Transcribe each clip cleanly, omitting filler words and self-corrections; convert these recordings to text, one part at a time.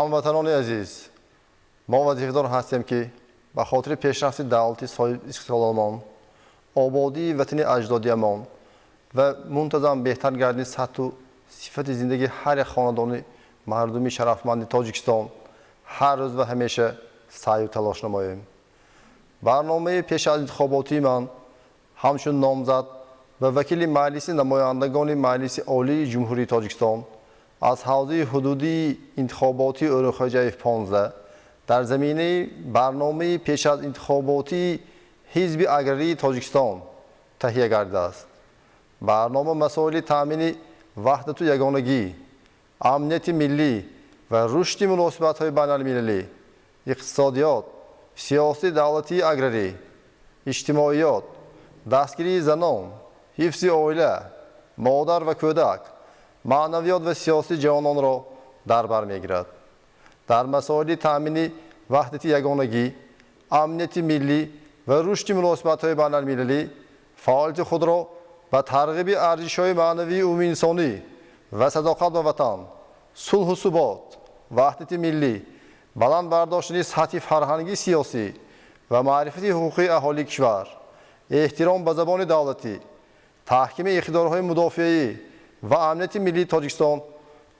Ҳамватанони азиз, мо вазифадор ҳастем, ки ба хотири пешрафти давлати соҳибистиқлолмон, ободии ватани аҷдодиямон ва мунтазам беҳтар гардидани сатҳу сифати зиндагии ҳар як хонадони мардуми шарафманди Тоҷикистон ҳар рӯз ва ҳамеша саъю талош намоем. Барномаи пеш аз интихоботии ман ҳамчун номзад ба вакили Маҷлиси намояндагони Маҷлиси Олии Ҷумҳурии Тоҷикистон аз ҳавзаи ҳудудии интихоботии Ӯрунхоҷаев 15 дар заминаи барномаи пеш аз интихоботии Ҳизби Аграрии Тоҷикистон таҳия гардидааст. Барнома масоили таъмини ваҳдату ягонагӣ, амнияти миллӣ ва рушди муносибатҳои байналмилалӣ, иқтисодиёт, сиёсати давлатии аграрӣ, иҷтимоиёт, дастгирии занон, ҳифзи оила, модар ва кӯдак, маънавиёт ва сиёсати ҷавононро дар бар мегирад. Дар масоили таъмини ваҳдати ягонагӣ, амнияти миллӣ ва рушди муносибатҳои байналмилалӣ фаъолияти худро ба тарғиби арзишҳои маънавии умумиинсонӣ ва садоқат ба ватан, сулҳу субот, ваҳдати миллӣ, баланд бардоштани сатҳи фарҳанги сиёсӣ ва маърифати ҳуқуқии аҳолии кишвар, эҳтиром ба забони давлатӣ, таҳкими иқтидорҳои мудофиавӣ ва амнияти миллии Тоҷикистон,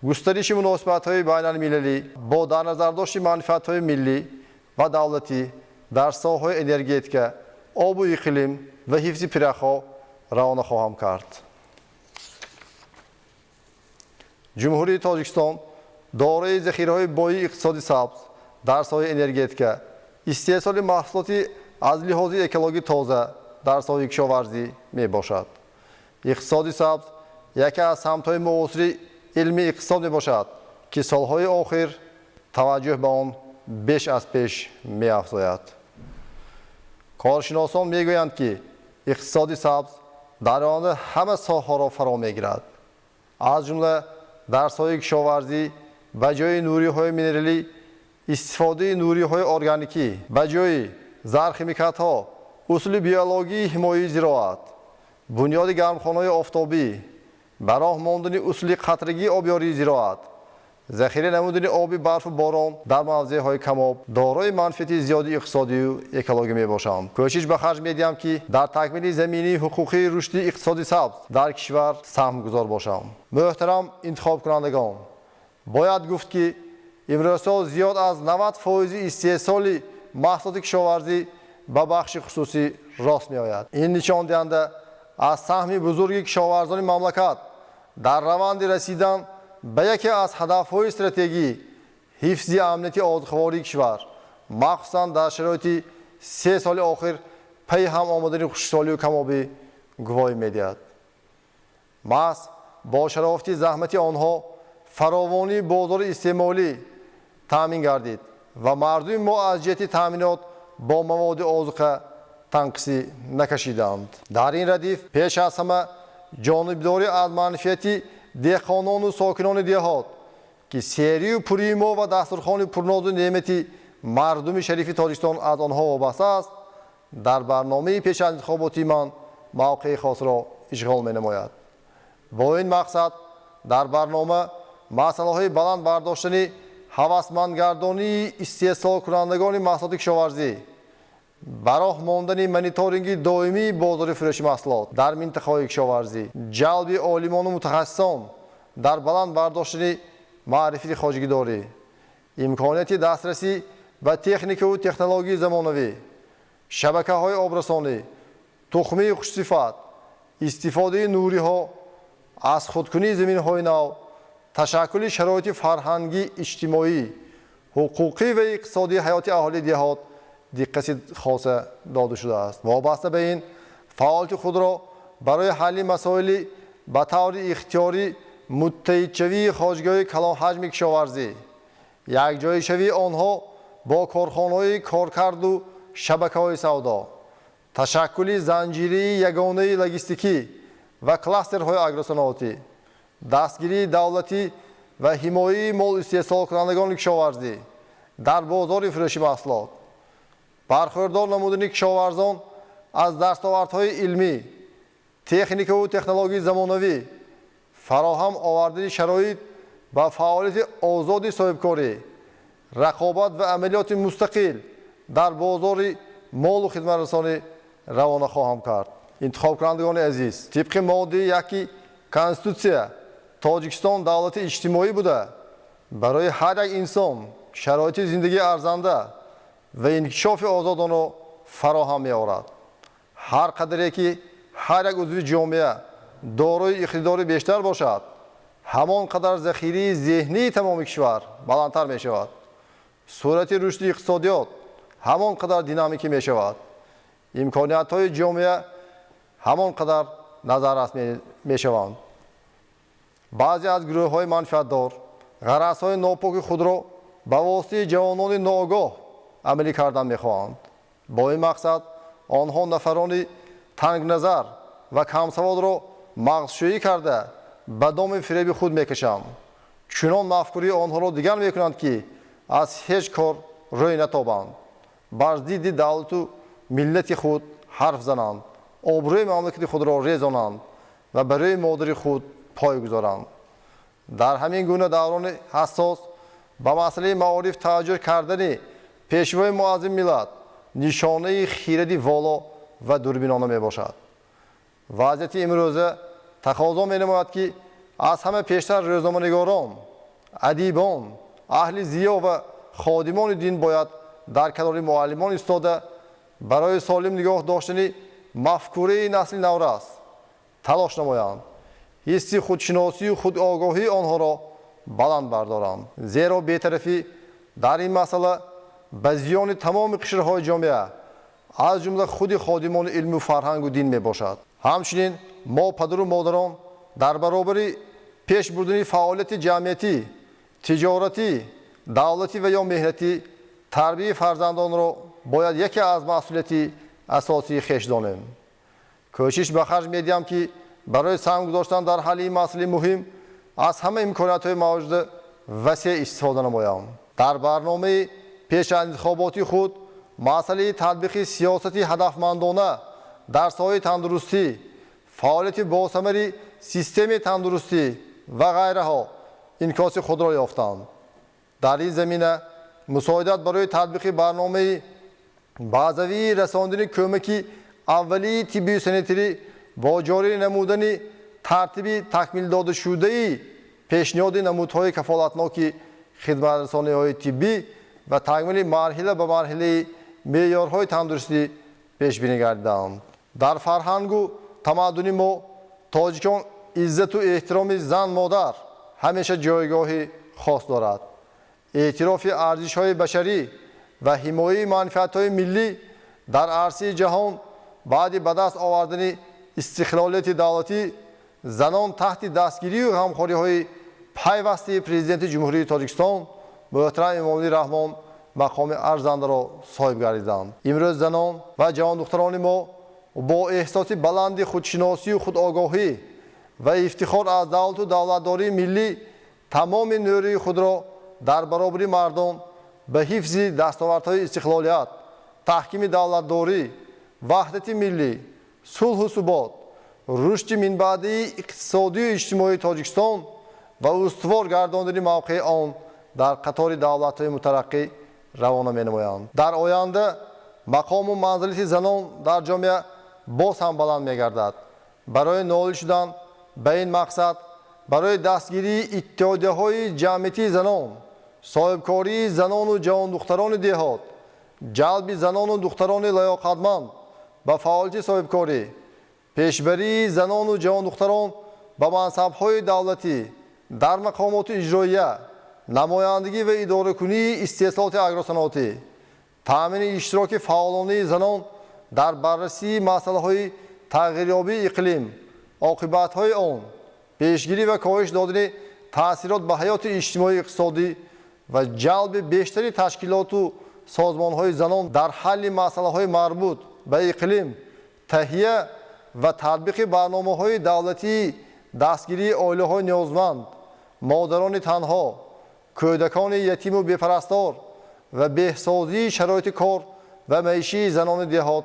густариши муносибатҳои байналмилалӣ бо дар назардошти манфиатҳои миллӣ ва давлатӣ дар соҳаҳои энергетика, обу иқлим ва ҳифзи пиряхҳо равона хоҳам кард. Ҷумҳурии Тоҷикистон дорои захираҳои бои иқтисоди сабз дар соҳаи энергетика, истеҳсоли маҳсулоти аз лиҳози экологӣ тоза дар соҳаи кишоварзӣ мебошад. Иқтисоди сабз яке аз самтҳои муосири илми иқтисод мебошад, ки солҳои охир таваҷҷӯҳ ба он беш аз пеш меафзояд. Коршиносон мегӯянд, ки иқтисоди сабз дар оянда ҳама соҳаҳоро фаро мегирад, аз ҷумла дар соҳаи кишоварзӣ ба ҷои нуриҳои минералӣ истифодаи нуриҳои органикӣ, ба ҷои зархимикатҳо усули биологии ҳимояи зироат, бунёди гармхонаҳои офтобӣ, ба роҳ мондани усули қатрагии обёрии зироат, захира намудани оби барфу борон дар мавзеъҳои камоб дорои манфиати зиёди иқтисодию экологӣ мебошанд. Кӯшиш ба харҷ медиҳам, ки дар такмили заминаи ҳуқуқии рушди иқтисоди сабз дар кишвар саҳмгузор бошам. Муҳтарам интихобкунандагон, бояд гуфт, ки имрӯзҳо зиёд аз 90% истеҳсоли маҳсулоти кишоварзӣ ба бахши хусусӣ рост меояд. Ин нишондиҳанда аз саҳми бузурги кишоварзони мамлакат дар раванди расидан ба яке аз ҳадафҳои стратегӣ ҳифзи амнияти озуқавории кишвар, махсусан дар шароити 3 соли охир пайи ҳам омадани хушксолию камобӣ гувоҳӣ медиҳад. Маҳз бо шарофати заҳмати онҳо фаровонии бозори истеъмолӣ таъмин гардид ва мардуми мо аз ҷиҳати таъминот бо маводи озуқа танқисӣ накашиданд. Дар ин радиф пеш аз ҳама ҷонибдорӣ аз манфиати деҳқонону сокинони деҳот, ки серию пурии мо ва дастурхони пурнозу неъмати мардуми шарифи Тоҷикистон аз онҳо вобаста аст, дар барномаи пеш аз интихоботии ман мавқеи хосро ишғол менамояд. Бо ин мақсад дар барнома масъалаҳои баланд бардоштани ҳавасмандгардонии истеҳсолкунандагони маҳсулоти кишоварзӣ, ба роҳ мондани мониторинги доимии бозори фурӯши маҳсулот дар минтақаҳои кишоварзӣ, ҷалби олимону мутахассисон дар баланд бардоштани маърифати хоҷагидорӣ, имконияти дастрасӣ ба техникаву технологияи замонавӣ, шабакаҳои обрасонӣ, тухмии хушсифат, истифодаи нуриҳо аз худкунии заминҳои нав, ташаккули шароити фарҳангӣ, иҷтимоӣ, ҳуқуқӣ ва иқтисодии ҳаёти аҳолии деҳот диққати хоса дода шудааст. Вобаста ба ин фаъолияти худро барои ҳалли масоили ба таври ихтиёрӣ муттаҳидшавии хоҷагиҳои калонҳаҷми кишоварзӣ, якҷояшавии онҳо бо корхонаҳои коркарду шабакаҳои савдо, ташаккули занҷирии ягонаи логистикӣ ва кластерҳои агросаноатӣ, дастгирии давлатӣ ва ҳимояи мол истеҳсолкунандагони кишоварзӣ дар бозори фурӯши маҳсулот, бархӯрдор намудани кишоварзон аз дастовардҳои илмӣ, техникаву технологияи замонавӣ, фароҳам овардани шароит ба фаъолияти озоди соҳибкорӣ, рақобат ва амалиёти мустақил дар бозори молу хизматрасонӣ равона хоҳам кард. Интихобкунандагони азиз, тибқи моддаи 1 Конститутсия Тоҷикистон давлати иҷтимоӣ буда, барои ҳар як инсон шароити зиндагии арзанда ва инкишофи озодонро фароҳам меорад. Ҳар қадаре ки ҳар як узви ҷомеа дорои иқтидори бештар бошад, ҳамон қадар захираи зеҳнии тамоми кишвар баландтар мешавад. Суръати рушди иқтисодиёт ҳамон қадар динамикӣ мешавад. Имкониятҳои ҷомеа ҳамон қадар назаррас мешаванд. Баъзе аз гурӯҳҳои манфиатдор ғаразҳои нопоки худро ба воситаи ҷавонони ноогоҳ амалӣ кардан мехоҳанд. Бо ин мақсад онҳо нафарони тангназар ва камсаводро мағзшӯӣ карда ба доми фиреби худ мекашанд. Чунон мафкурии онҳоро дигар мекунанд, ки аз ҳеҷ кор рӯй натобанд, бар зидди давлату миллати худ ҳарф зананд, обрӯи мамлакати худро резонанд ва ба рӯи модари худ пой гузоранд. Дар ҳамин гуна даврони ҳассос ба масъалаи маориф таваҷҷӯҳ кардани пешвои муаззими миллат нишонаи хиради воло ва дурбинона мебошад. Вазъияти имрӯза тақозо менамояд, ки аз ҳама пештар рӯзноманигорон, адибон, аҳли зиё ва ходимони дин бояд дар канори муаллимон истода барои солим нигоҳ доштани мафкураи насли наврас талош намоянд, ҳисси худшиносию худогоҳии онҳоро баланд бардоранд. Зеро бетарафӣ дар ин масъала ба зиёни тамоми қишрҳои ҷомеа, аз ҷумла худи ходимони илму фарҳангу дин мебошад. Ҳамчунин мо падару модарон дар баробари пеш бурдани фаъолияти ҷамъиятӣ, тиҷоратӣ, давлатӣ ва ё меҳнатӣ тарбияи фарзандонро бояд яке аз масъулияти асосии хеш донем. Кӯшиш ба харҷ медиҳам, ки барои саҳм гузоштан дар ҳалли ин масъалаи муҳим аз ҳама имкониятҳои мавҷуда васеъ истифода намоям. Дар барномаи пешаинтихоботии худ масъалаи татбиқи сиёсати ҳадафмандона дар соҳаи тандурустӣ, фаъолияти босамари системаи тандурустӣ ва ғайраҳо инъикоси худро ёфтанд. Дар ин замина мусоидат барои татбиқи барномаи баъзавии расондани кӯмаки аввалии тиббию санитарӣ бо ҷорӣ намудани тартиби такмилдодашудаи пешниҳоди намудҳои кафолатноки хизматрасониҳои тиббӣ ва такмили марҳила ба марҳилаи меъёрҳои тандурустӣ пешбинӣ гардиданд. Дар фарҳангу тамаддуни мо тоҷикон иззату эҳтироми зан-модар ҳамеша ҷойгоҳи хос дорад. Эътирофи арзишҳои башарӣ ва ҳимояи манфиатҳои миллӣ дар арсаи ҷаҳон баъди ба даст овардани истиқлолияти давлатӣ занон таҳти дастгирию ғамхориҳои пайвастаи Президенти Ҷумҳурии Тоҷикистон муҳтарам Эмомалӣ Раҳмон мақоми арзандаро соҳиб гардиданд. Имрӯз занон ва ҷавондухтарони мо бо эҳсоси баланди худшиносию худогоҳӣ ва ифтихор аз давлату давлатдории миллӣ тамоми нерӯи худро дар баробари мардон ба ҳифзи дастовардҳои истиқлолият, таҳкими давлатдорӣ, ваҳдати миллӣ, сулҳу субот, рушди минбаъдии иқтисодию иҷтимоии Тоҷикистон ва устувор гардондани мавқеи он дар қатори давлатҳои мутараққӣ равона менамоянд. Дар оянда мақому манзилати занон дар ҷомеа боз ҳам баланд мегардад. Барои ноил шудан ба ин мақсад барои дастгирии иттиҳодияҳои ҷамъиятии занон, соҳибкории занону ҷавондухтарони деҳот, ҷалби занону духтарони лаёқатманд ба фаъолияти соҳибкорӣ, пешбарии занону ҷавондухтарон ба мансабҳои давлатӣ дар мақомоти иҷроия, намояндагӣ ва идоракунии истеҳсолоти агросаноатӣ, таъмини иштироки фаъолонаи занон дар баррасии масъалаҳои тағйирёбии иқлим, оқибатҳои он, пешгирӣ ва коҳиш додани таъсирот ба ҳаёти иҷтимоию иқтисодӣ ва ҷалби бештари ташкилоту созмонҳои занон дар ҳалли масъалаҳои марбут ба иқлим, таҳия ва татбиқи барномаҳои давлатии дастгирии оилаҳои ниёзманд, модарони танҳо, кӯдакони ятиму бепарастор ва беҳсозии шароити кор ва маишии занони деҳот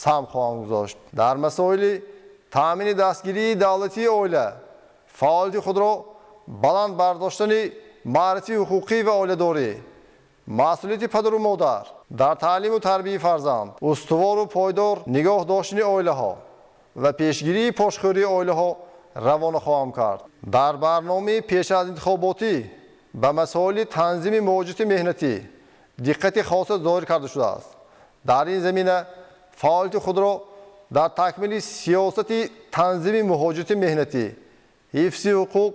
саҳм хоҳам гузошт. Дар масоили таъмини дастгирии давлатии оила, фаъолияти худро баланд бардоштани маърифати ҳуқуқӣ ва оиладорӣ, Масъулияти падару модар дар таълиму тарбияи фарзанд, устувору пойдор нигоҳ доштани оилаҳо ва пешгирии пошхӯрии оилаҳо равона хоҳам кард. Дар барномаи пеш аз интихоботӣ ба масоили танзими муҳоҷирати меҳнатӣ диққати хоса зоҳир карда шудааст. Дар ин замина фаъолияти худро дар такмили сиёсати танзими муҳоҷирати меҳнатӣ, ҳифзи ҳуқуқ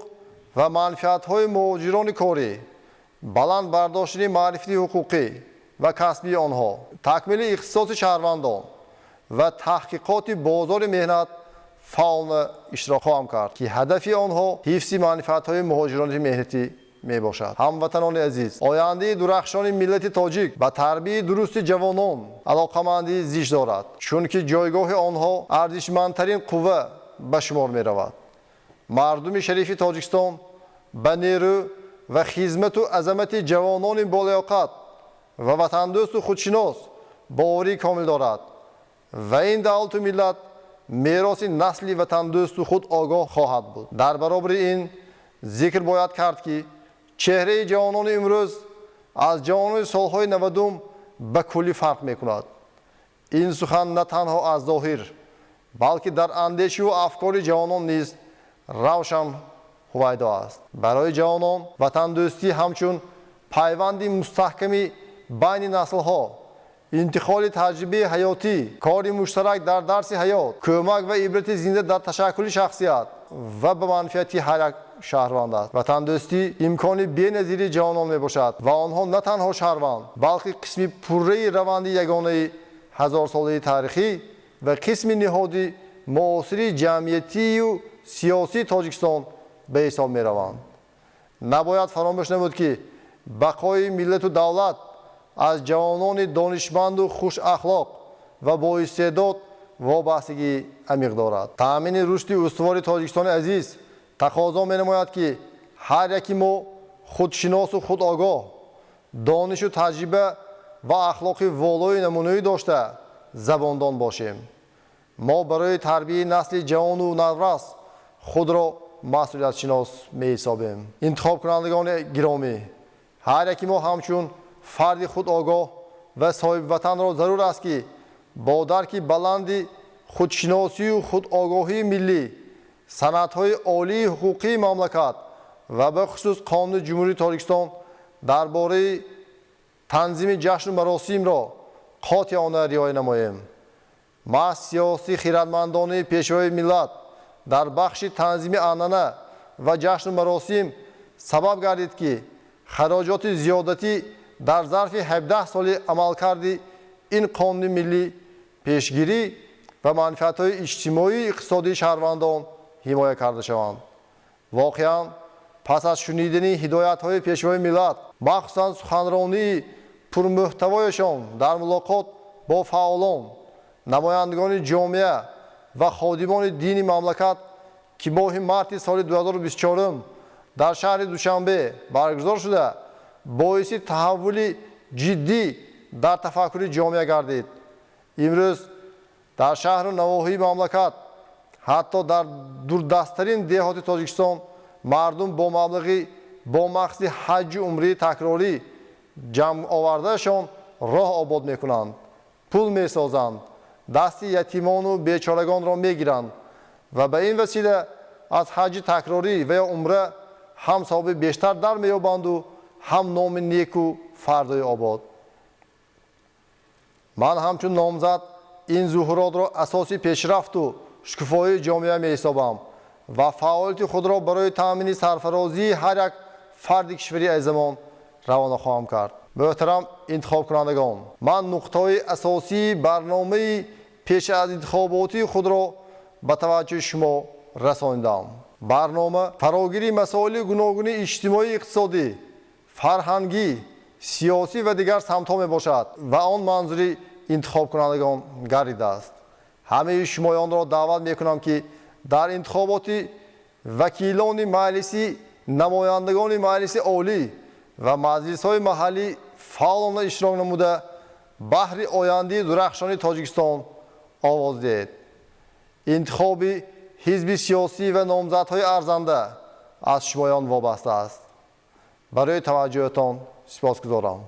ва манфиатҳои муҳоҷирони корӣ, баланд бардоштани маърифати ҳуқуқӣ ва касбии онҳо, такмили ихтисоси шаҳрвандон ва таҳқиқоти бозори меҳнат фаъолона иштирок хоҳам кард, ки ҳадафи онҳо ҳифзи манфиатҳои муҳоҷирони меҳнатӣ мебошад. Ҳамватанони азиз, ояндаи дурахшони миллати тоҷик ба тарбияи дурусти ҷавонон алоқамандии зич дорад, чунки ҷойгоҳи онҳо арзишмандтарин қувва ба шумор меравад. Мардуми шарифи Тоҷикистон ба нерӯ ва хизмату азамати ҷавонони болаёқат ва ватандӯсту худшинос боварии комил дорад ва ин давлату миллат мероси насли ватандӯсту худ огоҳ хоҳад буд. Дар баробари ин зикр бояд кард, ки чеҳраи ҷавонони имрӯз аз ҷавонони солҳои 90 ба куллӣ фарқ мекунад. Ин сухан на танҳо аз зоҳир, балки дар андешиву афкори ҷавонон низ равшан ҳувайдо аст. Барои ҷавонон ватандӯстӣ ҳамчун пайванди мустаҳками байни наслҳо, интиқоли таҷрибаи ҳаётӣ, кори муштарак дар дарси ҳаёт, кӯмак ва ибрати зинда дар ташаккули шахсият ва ба манфиати ҳар як шаҳрванд аст. Ватандӯстӣ имкони беназири ҷавонон мебошад ва онҳо на танҳо шаҳрванд, балки қисми пурраи раванди ягонаи ҳазорсолаи таърихӣ ва қисми ниҳоди муосири ҷамъиятию сиёсии Тоҷикистон ба ҳисоб мераванд. Набояд фаромӯш намуд, ки бақои миллату давлат аз ҷавонони донишманду хушахлоқ ва боистеъдод вобастагии амиқ дорад. Таъмини рушди устувори Тоҷикистони азиз тақозо менамояд, ки ҳар яки мо худшиносу худогоҳ, донишу таҷриба ва ахлоқи волои намунаӣ дошта забондон бошем. Мо барои тарбияи насли ҷавону наврас худро масъулиятшинос меҳисобем. Интихобкунандагони гиромӣ, ҳар яки мо ҳамчун фарди худогоҳ ва соҳибватанро зарур аст, ки бо дарки баланди худшиносию худогоҳии миллӣ, санадҳои олии ҳуқуқии мамлакат ва бахусус Қонуни Ҷумҳурии Тоҷикистон дар бораи танзими ҷашну маросимро қотеона риоя намоем. Маҳз сиёсии хиратмандонаи Пешвои миллат дар бахши танзими анъана ва ҷашну маросим сабаб гардид, ки хароҷоти зиёдатӣ дар зарфи 17 соли амалкарди ин қонуни миллӣ пешгирӣ ва манфиатҳои иҷтимоию иқтисодии шаҳрвандон ҳимоя карда шаванд. Воқеан, пас аз шунидани ҳидоятҳои Пешвои миллат, махсусан суханронии пурмуҳтавояшон дар мулоқот бо фаъолон, намояндагони ҷомеа ва ходимони дини мамлакат, ки моҳи марти соли 2024 дар шаҳри Душанбе баргузор шуда, боиси таҳаввули ҷиддӣ дар тафаккури ҷомеа гардид. Имрӯз дар шаҳру навоҳии мамлакат, ҳатто дар дурдасттарин деҳоти Тоҷикистон мардум бо маблағи бо мақсади ҳаҷҷу умрии такрорӣ ҷамъ овардаашон роҳ обод мекунанд, пул месозанд, дасти ятимону бечорагонро мегиранд ва ба ин васила аз ҳаҷҷи такрорӣ ва ё умра ҳам савоби бештар дар меёбанду ҳам номи неку фардои обод. Ман ҳамчун номзад ин зуҳуротро асоси пешрафту шукуфоии ҷомеа меҳисобам ва фаъолияти худро барои таъмини сарфарозии ҳар як фарди кишвари азизамон равона хоҳам кард. Муҳтарам интихобкунандагон, ман нуқтаҳои асосии барномаи пеш аз интихоботии худро ба таваҷҷӯҳи шумо расонидам. Барнома фарогири масоили гуногуни иҷтимоӣ, иқтисодӣ, фарҳангӣ, сиёсӣ ва дигар самтҳо мебошад ва он манзури интихобкунандагон гардидааст. Ҳамаи шумоёнро даъват мекунам, ки дар интихоботи вакилони маҷлиси намояндагони Маҷлиси Олӣ ва маҷлисҳои маҳаллӣ фаъолона иштирок намуда, баҳри ояндаи дурахшони Тоҷикистон овоз диҳед. Интихоби ҳизби сиёсӣ ва номзадҳои арзанда аз шумоён вобаста аст. Барои таваҷҷӯҳатон сипосгузорам.